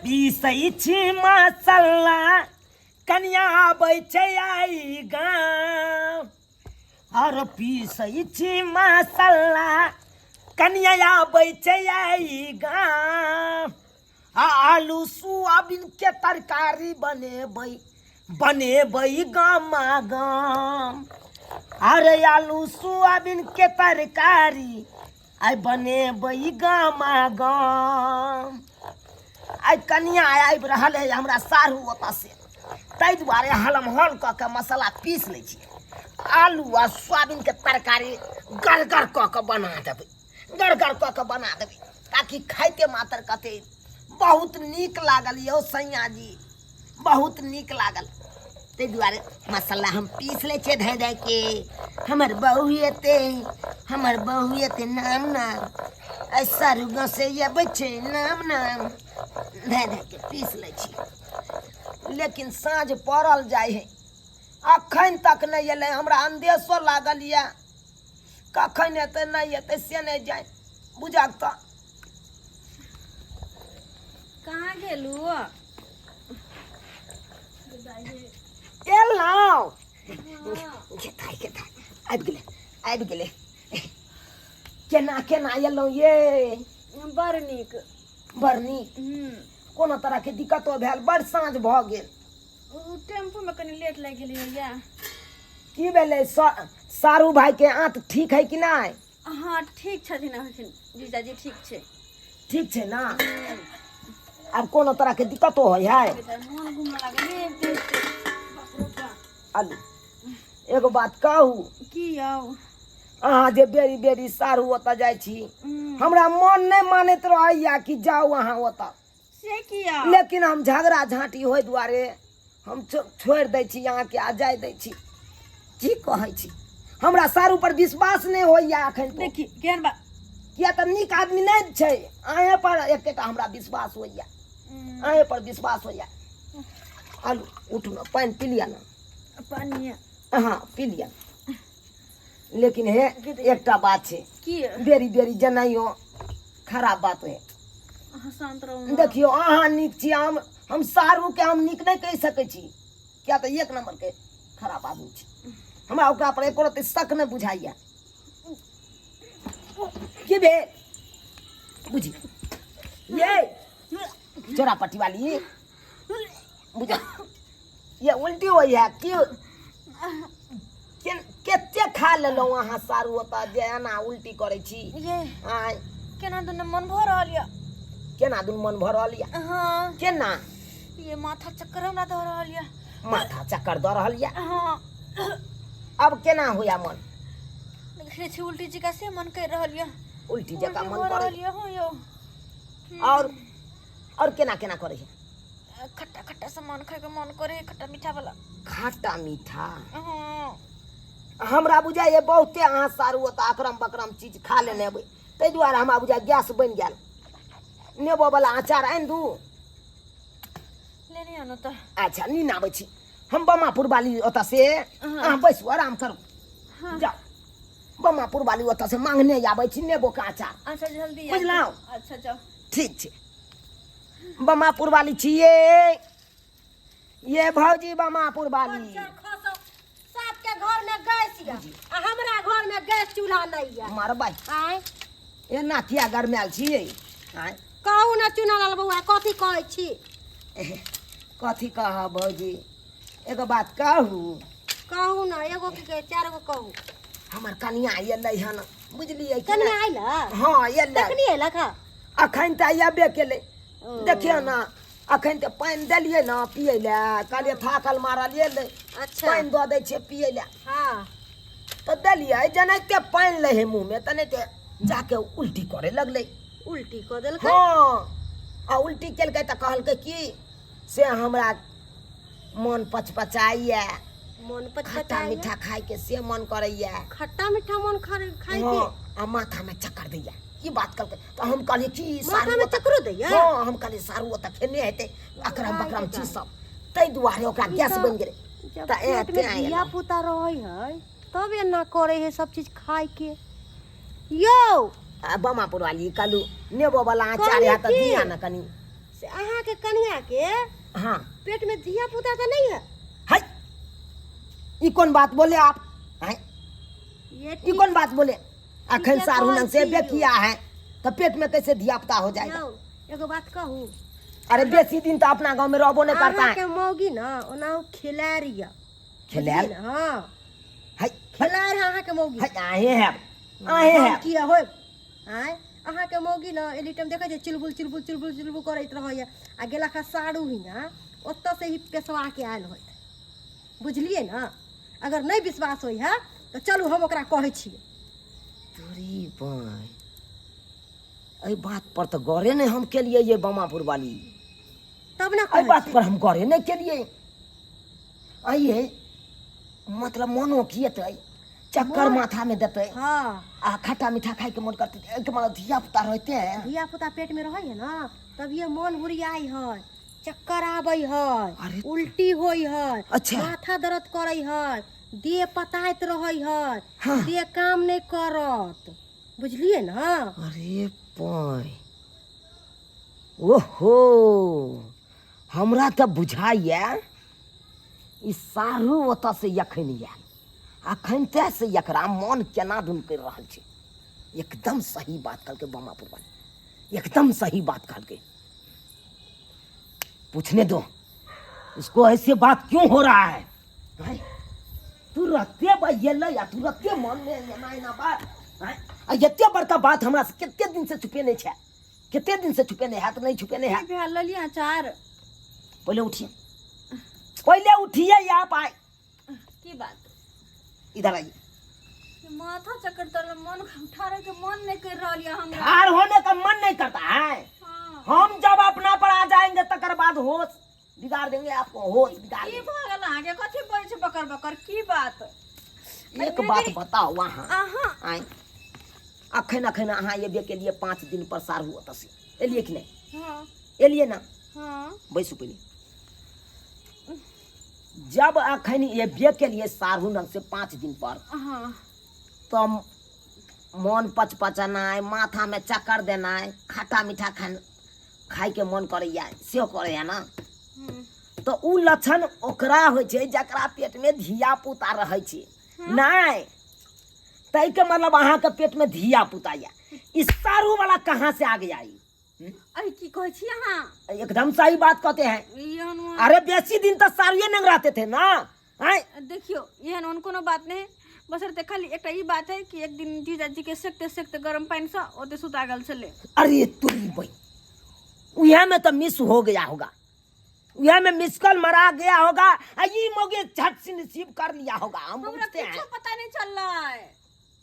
पीसै छी मसल्ला कनिया आबै छै आई गाँव आओर पीसै छी मसल्ला कनिया आबै छै आई गाँव आ आलू सोयाबीन के तरकारी बनेबै बनेबै गामा गाम। अरे आलू सोयाबीन के तरकारी आइ बनेबै गामा गाम। आइ कनिया आबि रहल है हमरा साढ़ू ओतऽ से, ताहि दुआरे हलम हल कऽ के मसाला पीस लै छी। आलू आ सोयाबीन के तरकारी गड़गड़ कऽ के बना देबै, गड़गड़ कऽ के बना देबै ताकि खाइते मात्र कहतै बहुत नीक लागल यौ सैया जी, बहुत नीक लागल। ताहि दुआरे मसाला हम पीस लै छियै धै धै के। हमर बहू एतै, हमर बहू एतै, नाम नाम आइ सारू गाँव से अबै छै, नाम नाम धै धै के पीस लै छी। लेकिन साँझ पड़ल जाइ है, अखन तक नहि एलै। हमरा अन्देशो लागल यऽ कखन एतै नहि एतै से नहि जानि बुझक। तऽ कहाँ गेलू? एलहुँ गेथाइ गेथाइ आबि गेलै आबि गेलै। केना केना एलहुँ ये? बड़ नीक, बड़ नीक। कोनो तरहके दिक्कतो भेल? बड़ साँझ भऽ गेल। ओ टेम्पूमे कनि लेट लागि गेलै या। की भेलै? सारू भाईके आँत ठीक है कि नहि? हाँ ठीक छथिन अखन जीजाजी, ठीक छै। ठीक छै ना? आब कोनो तरहके दिक्कतो होइ है? मोन घूमऽ लागल रे। आलू एगो बात कहू? की यौ? अहाँ जे बेरी बेरी सारू ओतऽ जाइ छी, हमरा मन नहि मानैत रहैया कि जाउ अहाँ ओतऽ। से किया? लेकिन हम झगड़ा झाँटी होय दुआरे हम छोड़ि दै छी अहाँके आ जाय दै छी। की कहै छी, हमरा सारू पर विश्वास नहि होइया एखन। देखी केहन बात, किया तऽ नीक आदमी नहि छै। अहें पर एकेटा हमरा विश्वास होइया, अहें पर विश्वास होइया। आलू उठू ने, पानि पी लिअ ने। पानि? हाँ पी लिअ। लेकिन हे एकटा बात छै। की? बेरी बेरी जेनाइयो खराब बात है। अहाँ शान्त रहू ने। देखियौ अहाँ नीक छी, हम सारूके हम नीक नहि कहि सकै छी, किया तऽ एक नम्बरके खराब आदमी छी। हमरा ओकरा पर एको रत्ती शक नहि बुझाइया। की भेल बुझी ये चोरा पट्टी वाली? बुझ ये उल्टी होइ है की? कते खा लेलहुँ अहाँ सारू ओतऽ जे एना उल्टी करै छी? ये आँय, केना दुनू मन भऽ रहल यऽ। केना दुनू मन भऽ रहल यऽ? हाँ। केना? ये माथा चक्कर हमरा दऽ रहल यऽ। माथा चक्कर दऽ रहल यऽ? हाँ। अब केना होया मन? देखने छी उल्टी जकाँ से मन करि रहल यऽ। उल्टी जकाँ उल्टी मन भऽ करै रहल यऽ। हाँ यौ। और केना केना करै है? खट्टा खट्टा सामान खाइके मन करे है, खट्टा मीठा वाला। खट्टा मीठा? हाँ। हमरा बुझाइए बहुते अहाँ सारू ओतऽ अकरम बकरम चीज खा लेने हेबै, ताहि दुआरे हमरा बुझाइ गैस बनि गेल। नेबो वाला अचार आनि दू? लेने आनो तऽ। अच्छा नीन आबै छी हम बमापुर वाली ओतऽ से। अहाँ बैसू, आराम करू। हाँ। जाउ, बमापुर वाली ओतऽ से मांगने आबै छी नेबो के अचार। अच्छा जल्दी आउ। बुझलहुँ? अच्छा जाउ। ठीक छै। बमापुर वाली छियै ये भौजी, बमापुर वाली। सबके घर में गैस या आ हमरा घर में गैस चूल्हा नहीं या। मारबै। आँय, एना किया गरमायल छियै? आँय, कहू ने चुनालाल बौआ, कथी कहै छी? कथी कहब भौजी, एगो बात कहू? कहू ने, एगो की के चारि गो कहू। हमर कनिया एलै हन, बुझलियै कि कनिया नहि? आइल? हाँ एलै। कखनी अयलक हँ? अखन तऽ अयबे केलै। देखियौ ने, अखन तऽ पानि देलियै ने पियै लए, कहलियै थाकल मारल एलै। अच्छा। पानि दऽ दै छियै पियै लए। हाँ। तऽ देलियै, जेनाहिते पानि लै है मुँहमे तेनाहिते जाके उल्टी करे लगलै। उल्टी कऽ देलकै? हाँ, आ उल्टी केलकै तऽ कहलकै की से हमरा मन पचपचाइए। मन खट्टा पचपचाइए? मीठा खाइके से मन करैए। खट्टा मीठा मन खाइके? हाँ, आ माथामे चक्कर दैया, ई बात कहलकै। तऽ हम कहलियै की माथा सारू में ओतऽ चक्करो दैया? हाँ, हम कहलियै सारू ओतऽ खेने हेतै अकरम बकरम चीज सब, ताहि दुआरे ओकरा ई गैस तऽ बनि गेलै। जब तऽ ए पेट में तें धिया एलहुँ। पुता रहै है तब एना करे है सब चीज खाय के यौ। आ बमापुर वाली, कहलू नेबो वाला अचार कहली है तऽ की? दिया ने कनी। से अहाँके कनिया के हाँ पेट में धिया पुता तऽ नहीं है? हाय, ई कोन बात बोले आप? हाय, ये ई कोन बात बोले? अखन ठीके सारू कहै नंग से छी यौ। किया है तो पेट में कैसे धिया पुता हो जाएगा? यौ, एगो बात कहू? अरे बेसी दिन तो अपना गांव में रहबो नहीं करता है। अहाँके मौगी न ओना खिलाड़ी यऽ। खिलाड़? बुझलियै ने? हाँ। हाय, खिलाड़ है अहाँके मौगी। हाय, आहे है, आहे हम है। किया होय आँय, अहाँके मौगी न एनी टाइम देखै छियै चिलबुल चिलबुल चिलबुल चिलबुल करैत रहैया आ गेला खा साड़ू हियाँ ओतऽ से ही पेशवा के आयल होत, बुझलियै ने? अगर नहि विश्वास होइ है तऽ चलू, हम ओकरा कहै छियै। तोरी बाय, एहि बात पर तऽ गौरे नहि हम केलियै ये बमापुर वाली। तब ने एहि कहै बात छी। पर हम गौरे नहि केलियै। आइए मतलब मोनो किएतै, चक्कर माथा में देतै। हाँ। आ खट्टा मीठा खाय के मन करतै, एहिके मतलब धिया पुता रहते हैं। धिया पुता पेट में रहै है न तभिए मन हुरियाइ है, चक्कर आबै है। अरे। उल्टी होइ है। अच्छा। माथा दर्द करै है, देह पताइत रहै है। हाँ। देह काम नहि करत, बुझलियै ने? अरे पाय, ओहो, हमरा तऽ बुझाइए ई सारू ओतऽ से अखन आयल, अखन ते से एकरा मन केना दुन करि रहल छै। एकदम सही बात कहलकै बमापुर वाली, एकदम सही बात कहलकै। पूछने दो इसको, ऐसे बात क्यों हो रहा है? हैं? तुरते बजेलै आ तुरते मन में एना एना बात, हैं? आ एते बड़का बात हमरा से कते दिन से छुपेने छै, कते दिन से छुपेने हैत, नहीं छुपेने हैत। की भेल लेलियै अचार? पहिले उठिए, पहिले उठिए, आप आए। की बात? इधर आइए। माथा चक्कर तर मन ठाड़े के मन नहीं कर रहल ये हमरा। ठार होने का मन नहीं करता है? हाँ। हम जब अपना पर आ जाएंगे तकर बाद होश बिगाड़ देंगे आपको, होश बिगाड़ की देंगे। भऽ गेल अहाँके? कथी बोलै छै बकर बकर? की बात? एक बात बताओ वहाँ अहाँ आए, अखन अखन अहाँ एबे के लिए 5 दिन पर सारू ओतऽ से एलिए कि नहीं? हाँ। एलिए ना? हाँ। बैसू पहिले। जब अखन एबे के लिए सारू नग से 5 दिन पर हाँ। तो मन पचपचनाइ, माथा में चक्कर देनाइ, खट्टा मीठा खान खाय के मन करैया, सेहो करैया ना? हम्म। तऽ उ लक्षण ओकरा होइ छै जकरा पेट में धिया पुता रहै छै। नहि ताहिके मतलब अहाँके पेट में धिया पुता या ई सारू वाला कहाँ से आ गया ई? अरे, की कहै छी अहाँ? एकदम सही बात कहते हैं। एहन ओहन- अरे, बेसी दिन तक सारुए नहीं रहते थे ना, आँय? देखियौ, एहन ओहन कोनो बात नहीं, बस खाली एकटा ई बात है कि एक दिन जीजाजी के सेकते सेकते गरम पानि से ओते सुता गेल छलै। अरे तुरी बई, उहे में तो मिस हो गया होगा, उहे में मिस कॉल मरा गया होगा आ ई मोगे झट से रिसीव कर लिया होगा, हम हमरा बुझते हैं। कुछो पता नहीं चललै।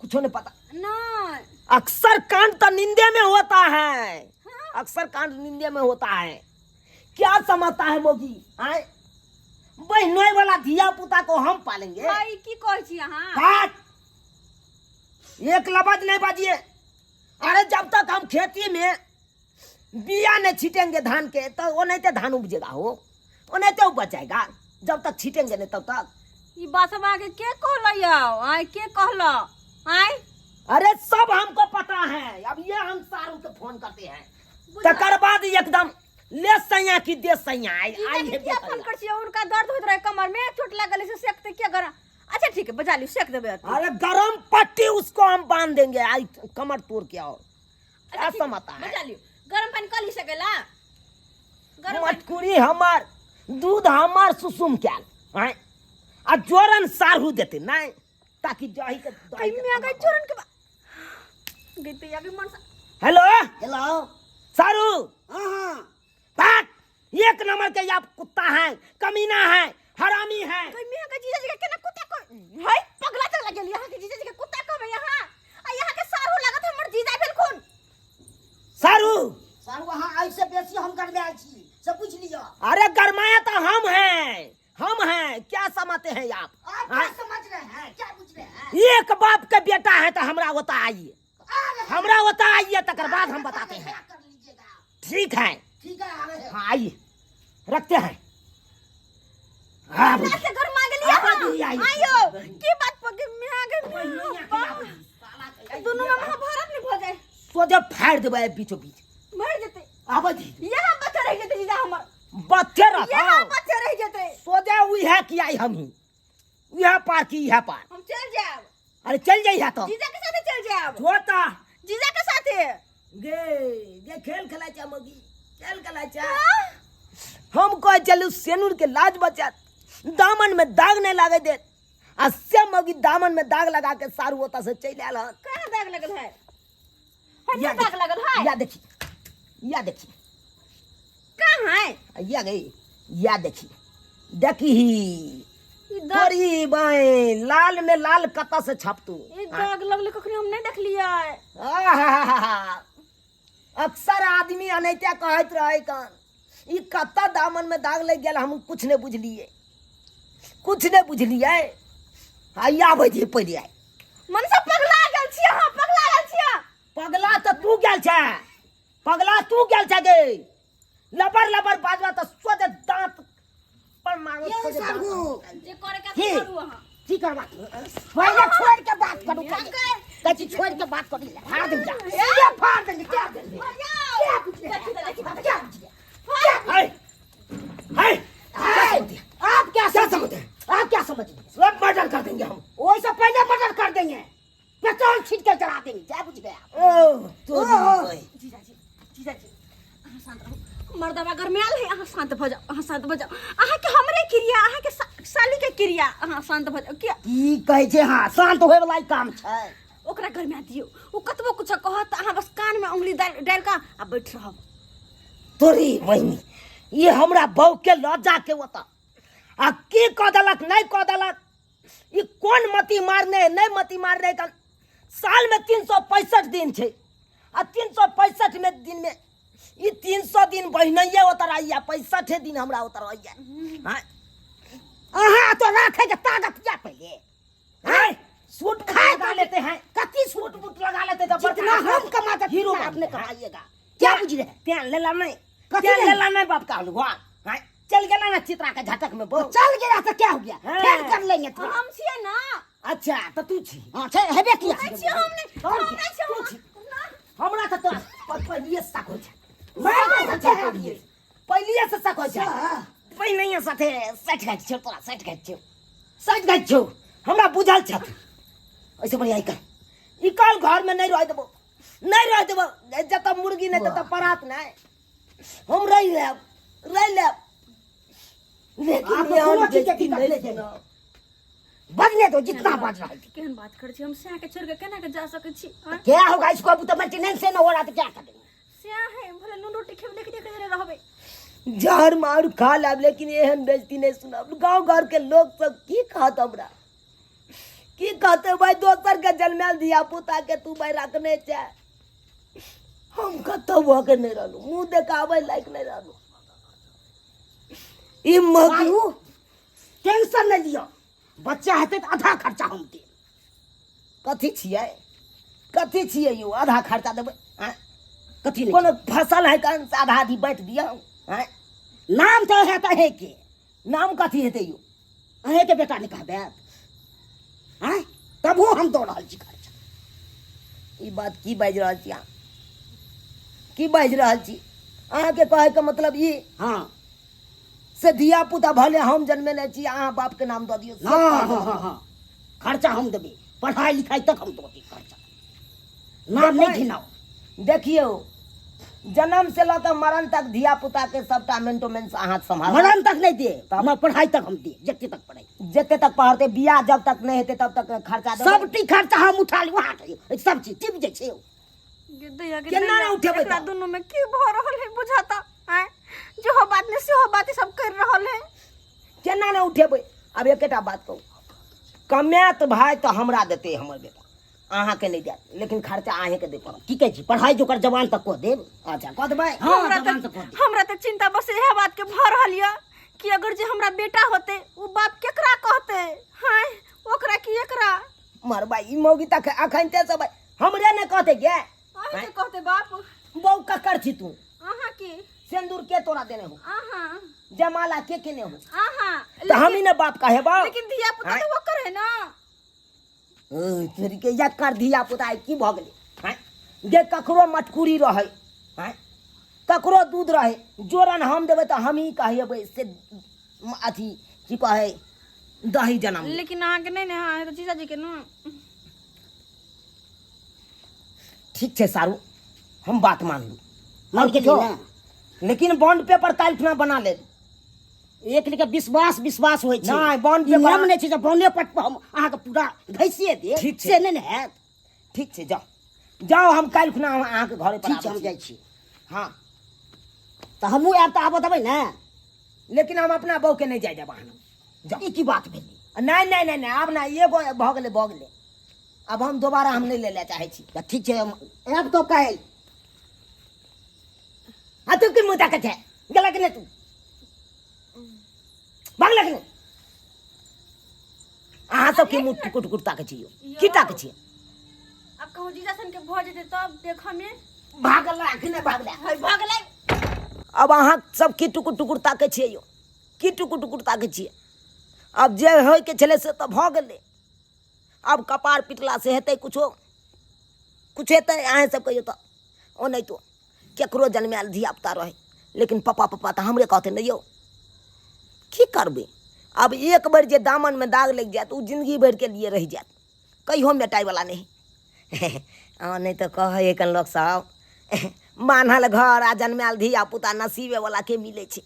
कुछो नहीं पता? नहीं। अक्सर कांड तो निंदे में होता है। अक्सर कांड निंदे में होता है। क्या समझता है मोगी, आए? बहनोई वाला धिया पुता को हम पालेंगे? भाई, की कहै छी अहाँ? काट, एक लबज नहीं बाजिए। अरे, जब तक हम खेती में बिया नहीं छीटेंगे धान के तो वो नहीं तो धान उपजेगा हो, वो नहीं तो उपज जाएगा। जब तक छीटेंगे नहीं तब तक। ई बात सब अहाँके के कहल यौ? आय, के कहल? आय? अरे, सब हमको पता है। अब ये हम सारू के फोन करते हैं, तकर बाद एकदम ले सैया की दे सैया आई आई जीजाजी है। किया फोन कर छियै? उनका दर्द होइत रहे कमर में, चोट लागल से सेकते किया गरम। अच्छा ठीक है, बजा लियो, सेक देबै अथी। अरे, गरम पट्टी उसको हम बांध देंगे, आई कमर तोड़ के आओ। क्या ठीक, समझता है? बजा लियो, गरम पानि कऽ ली सकेला गरम पानि। मटकुरी हमार दूध हमार सुसुम कैल आँय? आ जोरन सारू देते नहीं ताकि दही के दही के कहीं में आ गई चोरन के गई तो या मन सा। हेलो। हेलो। सारू। हाँ हाँ। भाग, एक नंबर के आप कुत्ता है, कमीना है, हरामी है। कहीं में आ गई जीजाजी के केना कुत्ता को हाय, पगला चला गेल। यहाँ के जीजाजी के कुत्ता कहबै यहाँ आ यहाँ के सारू लागत हमर जीजा भेल खून। सारू। सर, वहाँ ऐसे बेसी हम गरमायल छी से पूछ लियो। अरे, गरमाया तो हम हैं, हम हैं। क्या समझते हैं आप? आप हाँ? क्या समझ रहे हैं, क्या पूछ रहे हैं? एक बाप के बेटा है तो हमरा होता आइए। आ रहे हैं। हमरा होता आइए, तकर बाद हम बताते हैं। क्या कर लीजिएगा? ठीक है। ठीक है, आ रहे हैं। हाँ, आइए, रखते हैं। हाँ। हमरा से गरमा गेल आबऽ यहाँ। दी, आइए। आइयो की बात पर के में आ गई? दुनू में महाभारत नहीं भऽ जाए। सोझे फाड़ देबै बीचो बीच। मर जेतै। आबै दी। यहाँ बच्चा रह जेतै जीजा हमर। बच्चे रहता। यहाँ बच्चा रह जेतै। सोजा उहे की आई हमही उहे पार की इहे पार। हम चल जाएब। अरे चल जाइहे तो। जीजा के साथे चल जाएब। जोता। जीजा के साथे। गे गे खेल खेलाइ छै मौगी, खेल खेलाइ छै। हम कहै चलू सेनुर के लाज बचात, दामन में दाग नहीं लागे देत, आ से मौगी दामन में दाग लगा के सारू ओतऽ से चलि आयल हन। कहाँ दाग लगल है? है या दाग लगल है? या देखी, या देखी। कहाँ है? या गई, या देखी, देखी ही। ई दाग तोरी बाएं लाल में लाल कतऽ से छपतू। ई दाग लगले कखनी हम नहीं देखलियै। आहाहाहा। अक्सर आदमी अनैते कहैत रहै कन ई कतऽ दामन में दाग लागि गेल, हम कुछ नहि बुझलियै, कुछ नहि बुझलियै। आ आबै छी पहिले आइ। मन से पगला गेल छी अहाँ, पगला गेल छी अहाँ। पगला तऽ तू गेल छै, पगला तू गेल छै गे। लबर लबर बाजबा तऽ सोझे दांत पर मारबो, ये सोझे दांत साहु। पर। जे करे के की? करू अहाँ। की करबा? पहिले छोड़ के बात करू, कहै छी छोड़ के बात करू, फाड़ देब जा। ये फाड़ देंगे, क्या देंगे? क्या बुझले? क्या बुझले? हाय हाय, हाय, आप क्या क्या समझते समझते हैं? आप क्या समझते हैं? सब मर्डर कर देंगे हम। ओइसे पहले मर्डर कर देंगे, पेट्रोल छीट के जला देंगे, क्या बुझ गए आप? ओ, तो ओहो। जीजाजी, जीजाजी, अहाँ शांत रहू। मर्दवा गरमायल है, अहाँ शांत भऽ जाउ, अहाँ शांत भऽ जाउ। अहाँके हमरे क्रिया, अहाँके साली के क्रिया, अहाँ शांत भऽ जाउ। किया? की कहै छै? हाँ, शांत होय वाला ई काम छै। ओकरा गरमा दियौ, ओ कतबो कुछ कहत तऽ अहाँ बस कान में उंगली डालि कऽ आ बैठ रहब। तोरी बहिनी, ई हमरा बहू के लऽ जाके ओतऽ आ की कऽ देलक नहि कऽ देलक, ई कोन मती मारने नहि मती मारने। कन साल में 365 दिन छै, आ 365 में दिन में ई 300 दिन बहिनैये ओतऽ रहैया, 65 दिन हमरा ओतऽ रहैया। हाँ? अहाँ तो राखे के ताकत या पहिले। हैं? सूट बूट खाए लगा लेते हैं। कथी सूट बूट लगा लेते तो जितना हम कमाते हीरो उतना अपने बनते हैं। कमाइएगा। क्या बुझ रहे हैं? ध्यान लेला नहीं, कथी ध्यान नहीं? लेला नहीं बाप का हलवा। हैं? चल गेला ना चित्रा के झटक में तो बहुत। चल गया तो क्या हो गया? हाँ। फिर कर लेंगे थोड़ा। हम छियै ना। अच्छा तो तू छी। हाँ, छै, हेबे किया? नहि छियै हम, नहि, हम हम नहि छियै, तू हम। छी। हमरा तऽ तोरा पहिलिए से शक होइ छै। मैं तो छै। पहिलिए से शक होइ छै। हाँ। पहिनहिए साथे सटि जाइ छियौ, तोरा सटि जाइ छियौ, सटि जाइ छियौ, हमरा बुझल छै। ऐसे बढ़िया ई कर, ई काल घरमे नहि रह देबौ, नहि रह देबौ। जतऽ मुर्गी नहि ततऽ परात नहि। हम रहि लेब, रहि लेब, लेकिन आप तो एहन कोनो चीज के बेइज्जती दिक्कत नहि नहि छै। सुनब। बजने दो जितना बज रहा है। केहन बात करै छी, हम सएह के छोड़ि के केना के जा सकै छी? आँय? क्या होगा इसको? अब तो मेंटेनेंस से न हो रहा तो क्या करेंगे? सएह है, भले नून रोटी खेबै लेकिन एक जगह रहबै। जहर मार खा लेब लेकिन एहन बेइज्जती नहि सुनब। गाँव घर के लोग सब की कहत हमरा, की कहते भाई? दोसर के जन्मायल धिया पुता के तू भाई रखने छै, हम कतौ भऽ के नहि रहलहुँ, मुँह देखाबै लायक नहि रहलहुँ। ई मगरू बाबू, टेंशन नहीं लियो, बच्चा हेतै तऽ आधा खर्चा हम देब। कथी छियै, कथी छियै यौ आधा खर्चा देबै? आँय? कथी नहि? कोनो फसल है कन से आधा आधी बाँटि दियौ? आँय? नाम तऽ हेतै अहें के। नाम कथी हेतै यौ? अहें के बेटा नहि कहबै? आँय, तबो हम दऽ रहल छी खर्चा। ई बात की बाजि रहल छी अहाँ, की बाजि रहल छी? अहाँके कहैके मतलब ई? हाँ। से धिया पुता भले हम जन्मेने छी, अहाँ बापके नाम दऽ दियौ। हाँ, हाँ, हाँ, हाँ, खर्चा हम देबै, पढ़ाई लिखाई तक हम दऽ देब खर्चा, नाम नहि घिनाउ। देखियौ, जन्म से लऽ कऽ मरण तक धिया पुता के सबटा मेंटोमेंस अहाँ सम्हाल। मरण तक नहि देब, हमर पढ़ाई तक हम देब, जते तक पढ़ाई जते तक पढ़ते, बियाह जब तक नहि हेतै तब तक खर्चा देबै। सबटी खर्चा हम उठा ली वहाँ के सब चीज टिप जाइ छै। गे दैया, गे केना दैया, ने उठेबै एकरा तऽ? दुनू में की भऽ रहल है बुझाता? आँय, जेहो बात नहि सेहो बात सब कर रहल है। केना ने उठेबै? आब एकेटा बात कहू, कमायत भाय तऽ हमरा देतै हमर बेटा, अहाँके नहि देत, लेकिन खर्चा अहींके दे पड़त। की कहै छी? पढ़ाई जोकर जवान तक कऽ देब। अच्छा, कऽ देबै? हाँ, हमरा जवान तऽ तक कऽ देब। हमरा तऽ चिंता बस इएह बात के भऽ रहल यऽ कि अगर जे हमरा बेटा होते ओ बाप केकरा कहते? हाँ, ओकरा की एकरा? मरबा ई मौगी तक अखन ते सब हमरे ने कहते गे। अहाँ के कहते बाप। बहू ककर छी तू? अहाँ के। सिंदूर के तोरा देने हो? अहाँ। जमाला के केने हो? अहाँ। तऽ हम ही ने बाप कहे बा। लेकिन धिया पुता तऽ ओकर है ना। ओ, तोरी के यकर धिया पुता की भऽ गेलै? आँय? जे ककरो मटकुरी रहै, आँय? ककरो दूध रहै जोरन हम देबै तऽ हमही कहेबै से अथी की कहै दही जनम लेकिन अहाँके नहि ने अहाँ तऽ जीजाजी के ने। ठीक छै सारू, हम बात मानलू। मान गेलियै ने? लेकिन बॉन्ड पेपर काल्हि खुना बना लेब। एक लेके विश्वास विश्वास होइ छै। नहि, बॉन्ड ई पेपर नियम नहि छै जे बॉन्डे पर हम अहाँके पूरा घैसिए देब। ठीक छै। से नहि ने हैत। ठीक छै, जाउ जाउ, हम काल्हि खुना हम अहाँके घरे पर ठीक छै, आबै हम छी। जाइ छी। हँ। तऽ हमहूँ आयब तऽ आबऽ देबै ने? लेकिन हम अपना बहूके नहि जाय देब अहाँ जाउ। ई की बात भेलै? नहि नहि नहि नहि, आब नहि, एगो भऽ गेलै भऽ गेलै, आब हम दोबारा हम नहि लै लए चाहै छी। तऽ ठीक छै, हम आयब तऽ काल्हि। आ तू की मुँह ताकै छै? गेला कि नहि तू? भागला कि नहि? अहाँ सब की मुँह टुकुर टुकुर ताकै छी यौ? की ताकै छियै? आब कहूँ जीजा सन के भऽ जेतै तब देखऽ में। भागला कि नहि भागला? है भऽ गेलै। आब अहाँ सब की टुकुर टुकुर ताकै छियै यौ? की टुकुर टुकुर ताकै छियै? आब जे होइके छलै से तऽ भऽ गेलै। आब कपार पिटला से हेतै कुछो? कुछ हेतै? अहेँ सब कहियौ तऽ। ओनाहितो केकरो जनमायल धियापुता रहै, लेकिन पप्पा पप्पा तऽ हमरे कहतै ने यौ। की करबै आब? एक बेर जे दामनमे दाग लागि जायत, ओ जिंदगी भरिके लिए रहि जायत, कहियो मेटाइवला नहि। हँ, नहि तऽ कहै कन लोक सब, बान्हल घर आ जनमायल धियापुता नसीबेवलाके मिलै छै।